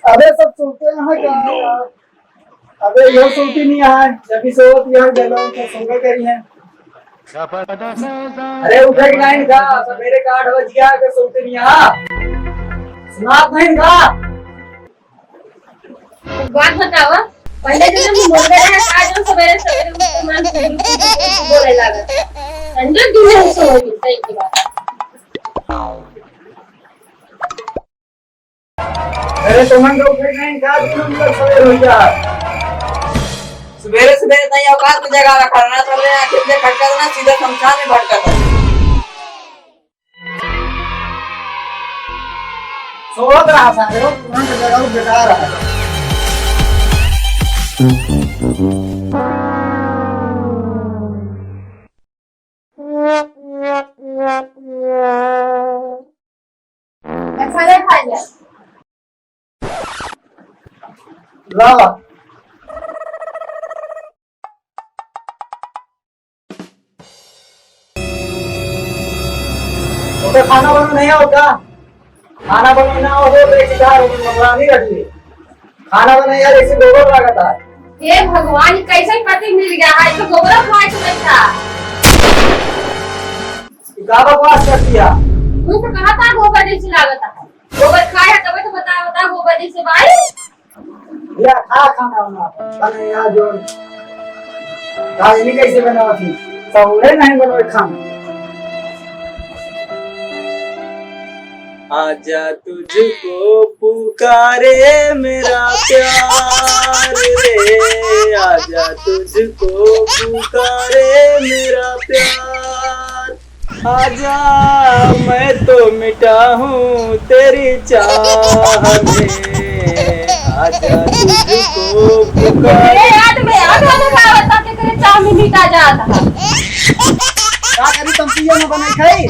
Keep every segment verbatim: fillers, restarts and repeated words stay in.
अबे सब सोते हैं का यार? अबे यो सोती नहीं है, जब भी सोवत यहाँ जगह तो सोवे करी है। अरे उठे कि नहीं का? सवेरे का आठ बज गया, अगर सोते नहीं है। सुनात नहीं का? एक बात बतावा, पहले जैसे हम बोल रहे हैं, आज हम सवेरे सवेरे उठ के मान बोले लागत। संजय दिन है सो होगी, सही की बात। अरे तुमन लोग उठे नहीं का? तुम लोग सवेरे हो जा। सवेरे सवेरे तई औकात में जगा रखा ना, सब रे आखिर से खटका ना, सीधा शमशान में भटका था। सोवत रहा सारे, तुरंत जगाओ, बेकार है। अच्छा, ले खा लिया। ला। ओके, खाना बनाना नहीं आवत का? खाना बनाना आवत हो तो एक सितार नौकरानी रख ली। खाना बनाई यार, ऐसे गोबर लागत है। हे भगवान, कैसन पति मिल गया है, तो गोबर खाए के बैठा। तू का बकवास कर दिया? तू तो कहा था गोबर जैसे लागत है। गोबर खाए है तबे तो बता, बता गोबर जैसे भाई। या खा खाना वाना। अरे यार जो राजनी कैसे बनावा थी? सबूरे नहीं बनवे खाना। आजा तुझको पुकारे मेरा प्यार रे, आजा तुझको पुकारे मेरा प्यार। आजा, मैं तो मिटा हूँ तेरी चाह में, आजा तुझको पुकार। ए, याद में, याद में का बता के तेरे चाह में मिटा जात है। का करी, तुम पिए में बने खाई,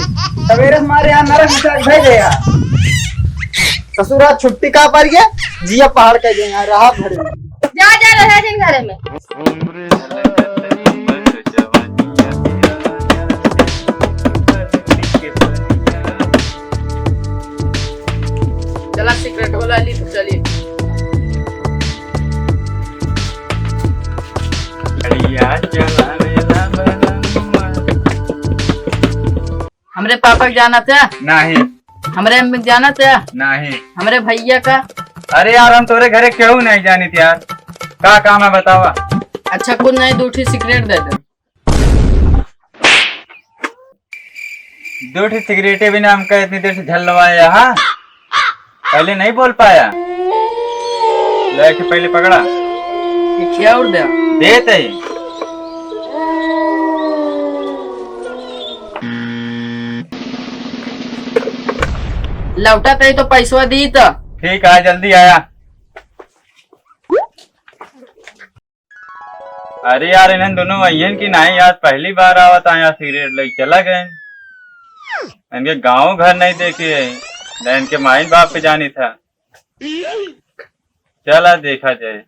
सवेरे से मारे यहाँ नरक में चढ़ गए यार। ससुरा छुट्टी का पर गया, जिया पहाड़ के गए यहाँ, रहा भरे। जा, जा, रहे जिन घरे में। चला, सिगरेट वाला ली तो चली। बढ़िया चलावेला बनवा। हमरे पापा के जानत है? नहीं। हमरे अम्मी के जानत है? नहीं। हमरे भैया का? अरे यार, हम तोरे घरे केहू नहीं जानित यार। का काम है बतावा? अच्छा, कुछ नहीं, दो ठी सिगरेट दे दे। दो ठी सिगरेटे बिना हमका इतनी देर से झल्लवाया, हाँ? पहले नहीं बोल पाया। लो, एक पहले पकड़ा। ये क्या उड़ गया? देते ही। लौटा तई तो पैसवा दी तो। ठीक है, जल्दी आया। अरे यार, इन्हन दोनों अइहन कि नहीं, आज पहली बार आवत आया, सिगरेट लेके चला गए। इनके गाँव घर नहीं देखे है, न इनके माई बाप के जानी था। चला देखा जाए।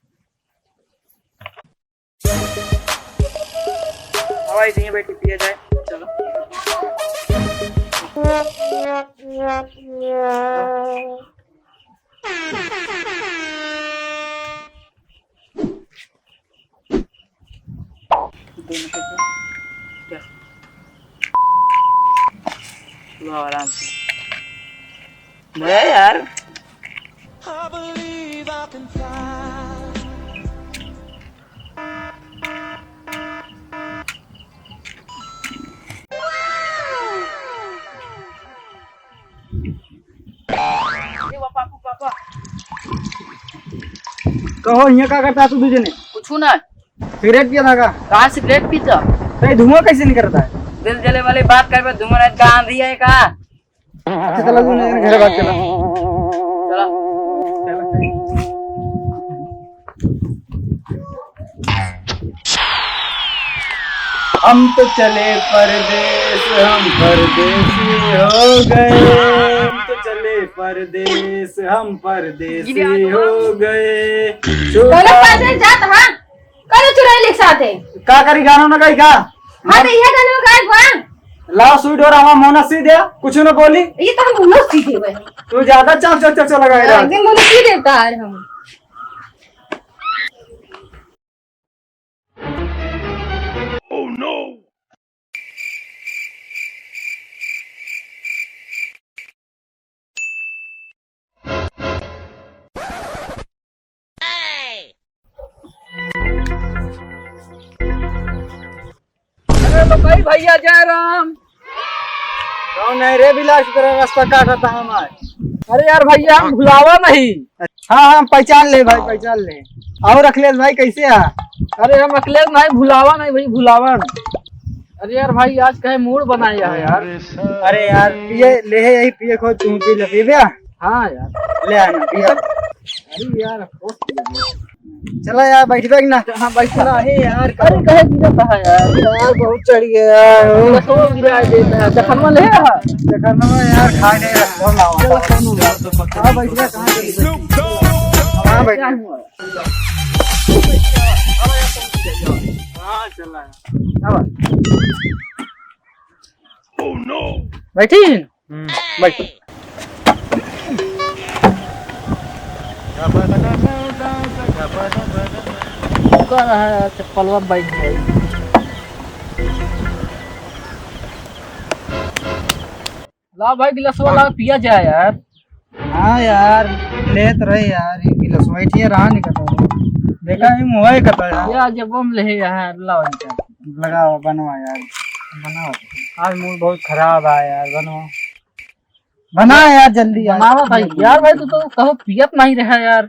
हवा इतनी बैठी पिया जाए, चलो। दोनों को क्या? लो आराम से। मजा आया यार। कहो, हियाँ का करता तू दू जने? कुछू ना। सिगरेट पिया था का? कहाँ सिगरेट पीता? तो ये धुआं कैसे निकलता है? दिल जले वाली बात कर बे, धुआं नहीं, कहाँ आंधी है का? अच्छा, चला, तू मेरे घर बात चला। चला। हम तो चले परदेस, हम परदेसी हो गए। हम तो चले परदेस, हम परदेसी हो गए। चलो परदेस जात, हाँ। करो चुड़ैल एक साथे। का करी, गाना ना गाई का? हाँ, तो इहे गाना गाए बा। लाओ सुई डोरा, हमार मोना सी दे, कुछ ना बोली। ये तो हम दोनों सी देवे। तू ज्यादा चाव चाव चाव चाव लगाए रहा। एक दिन दोनों सी देता है हम। अरे लुगाई भैया, जय राम। कौन है रे बिलास, तेरा रास्ता काटा था हमार? अरे यार भैया, हम भुलावा नहीं। हाँ, हाँ, पहचान ले भाई, पहचान ले। और अखिलेश भाई, कैसे है? अरे हम अखिलेश नहीं, भुलावा नहीं भाई, भुलावा। अरे यार भाई, आज कहे मूड बनाया है यार। अरे यार, पिए ले है, यही पिए खो, तू पी ले, पीबे? हाँ यार। ले आना, पिया। अरे यार, बहुत पिया। चला यार, बैठबे कि ना? हाँ, बैठना है यार। अरे, कहे गिरत है यार। यार, बहुत चढ़ गया यार। चलो, कौन गिरा देता है? जखनवा ले आ। जखनवा यार, खा नहीं रहा, लाओ। चलो, कौन हुआ? हाँ, बैठबे, कहाँ चली? हाँ, बैठ। क्या हुआ? हाँ, चला। हाँ, बैठ। बैठी? हम्म, बैठ। का रहा है, चप्पलवा बैठ गई। ला भाई, गिलासवा ला, पिया जाए यार। हाँ यार, लेत रहे यार, एक गिलास बैठिए रहा नहीं करता। देखा ही मुँह है करता यार। यार, जब हम ले यार, लाओ इनका। लगाओ, बनवा यार। बनाओ। आज मूड बहुत खराब है यार, बनवा। बना यार, जल्दी यार। बनावा भाई। यार भाई, तू तो कहो पियत नहीं रहा यार,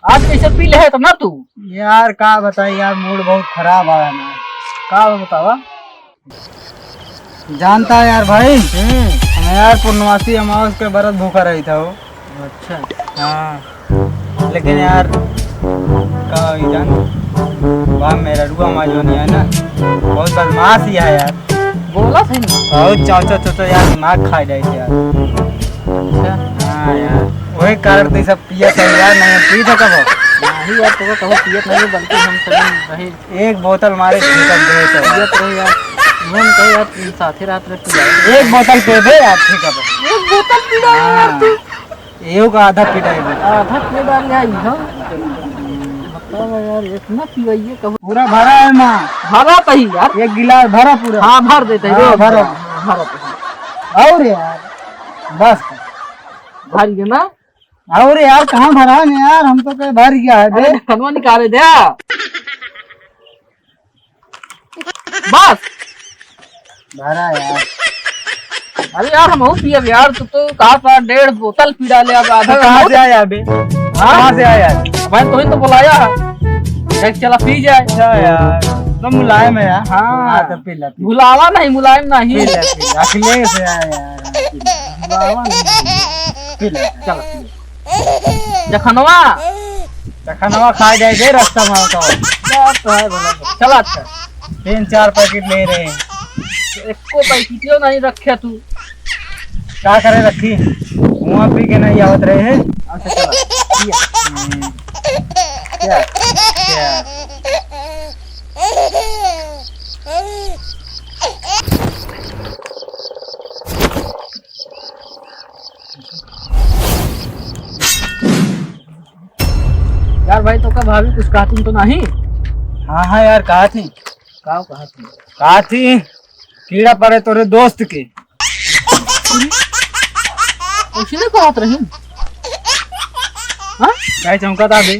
आज कैसे पी ले है तब ना तू? यार, का बताई यार, मूड बहुत खराब आया ना। का हो बतावा? जानता है यार भाई, हम्म। हम यार पूर्णमासी अमावस के व्रत भूखा रही था वो। अच्छा। हाँ, लेकिन यार, का होई जान, वहाँ मेरा रुआ माँ जो नहीं है ना, बहुत बदमाश ही है यार। बोला सही ना। बहुत चौचा चौचा यार, दिमाग खा जाए यार। अच्छा। हाँ यार, वही कारण तो ये सब पिया था यार, नहीं पी था कबो। नहीं यार, तो कबो पियत नहीं, बल्कि हम सब रहे एक बोतल मारे फेंकत गए तो। पियत रहे यार, हम कहे यार, साथे रात रहे पिया। एक बोतल पी दे यार, ठीक है। एक बोतल पी रहा है यार हाँ। तू। एहू का आधा पी डाल दे। आधा पी डाल गया ये, हाँ। बताओ यार, इतना पिवाइए कब? पूरा भरा है माँ। भरा तो ही यार। एक गिलास भरा पूरा। हाँ, भर देते हैं, हाँ, रोक भरा। दे। हाँ, भरा तो ही। और यार, बस। भर गया ना? और यार, कहाँ भरा है यार? हम तो कहे भर गया है अरे, बे। ढक्कनवा निकाले दे। बस। भरा यार। अरे यार, हम पियब यार, तू तो कहा था डेढ़ बोतल पी डाले, अब आधा तो कहाँ से आया बे? हाँ? कहाँ से आया? मैं तो ही तो बुलाया। देख, चला पी जाए। अच्छा यार, तो मुलायम है यार। हाँ। हाँ, तो पी ले, पी ले। भुलावा नहीं, मुलायम नहीं। पी ले, पी ले। अखिलेश है यार। भुलावा नहीं। पी ले। चला, पी ले। जखनवा। जखनवा खा जाए दे रास्ता में तो। बात तो है भला। चला अच्छा। तीन चार पैकेट ले रहे हैं। एको पैकेटियो नहीं रखे तू। का करे रखी? हुआ पी के नहीं आवत रहे हैं। अच्छा चला। पिया। हम्म। क्या? क्या? यार भाई, तो का भाभी कुछ कहती तो नहीं? हाँ, हाँ यार, कहा थी। का कहा थी? कहा थी, कीड़ा पड़े तोरे दोस्त के। उसने कहत रही? हाँ? क्या चौंका था बे?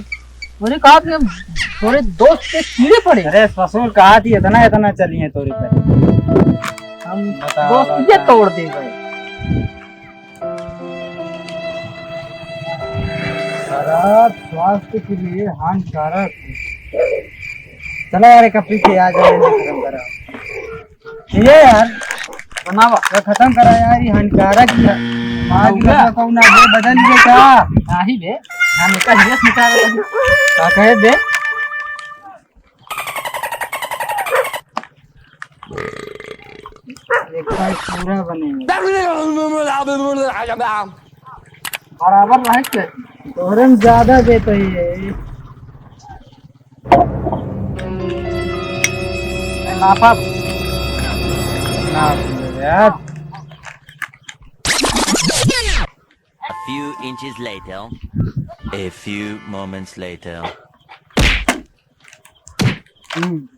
अरे, कहा थी, तोरे दोस्त के कीड़े पड़े? अरे ससुर, कहा थी, इतना, इतना चली है तोरे पे। हम बताओ, दोस्तिये बताओ। तोड़ दे भाई। शराब स्वास्थ्य के लिए हानिकारक है। चला यार, एक पी के आ जाए, खत्म करा। ये यार, बनावा। तो खत्म करा यार, ये हानिकारक ही है। माँ की कसम, कौन ना बे, बदल गया क्या? नहीं बे, हम इसका जीएस निकाल रहे हैं। का कहे बे? एक बार पूरा बने। बराबर रहे के, तोहरे में ज्यादा देत ही है। लाफा। ना, यार। A few inches later. A few moments later. हम्म।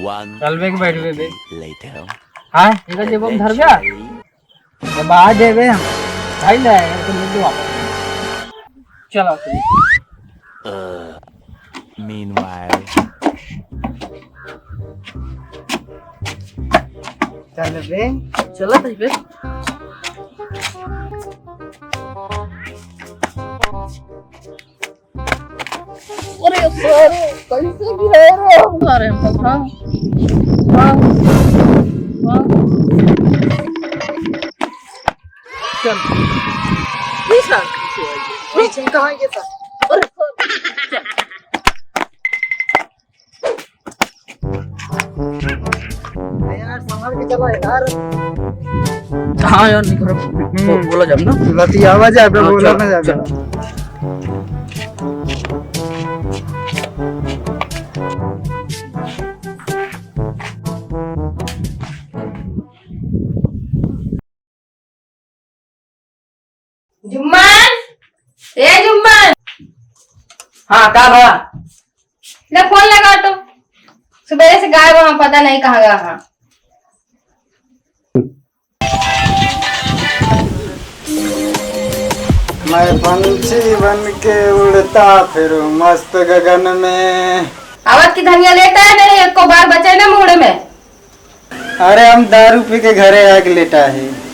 One चल बे, बैठ बे, बे। Later. हाँ, इधर जेबो में धर बे। जब आ जेबे हम, भाई ले आए, तो ले लो वापस। चलो, चलो। Uh, meanwhile. चल बे। चलो, भाई बे। अरे सारे, कैसे गिरा रे? अरे हम तो था। वाह। वाह। चल। ये सर, पीछे कहाँ ये सर? अरे सर, चल। यार, संभाल के चला यार। हाँ यार, नहीं खराब। बो-, बोला जाब ना। बतियावा जाबे, हाँ, बोला चल, ना जाबे। चल। जुम्मन, ए जुम्मन। हाँ, का बा? ले फोन लगा तो। सुबेरे से गायब हूँ, पता नहीं कहाँ गया है। मैं पंछी बन के उड़ता फिरूं मस्त गगन में। आवत की धनिया लेटा है नहीं, एको बार बचे ना मुहड़े में। अरे हम दारू पी के घरे आके लेटा है।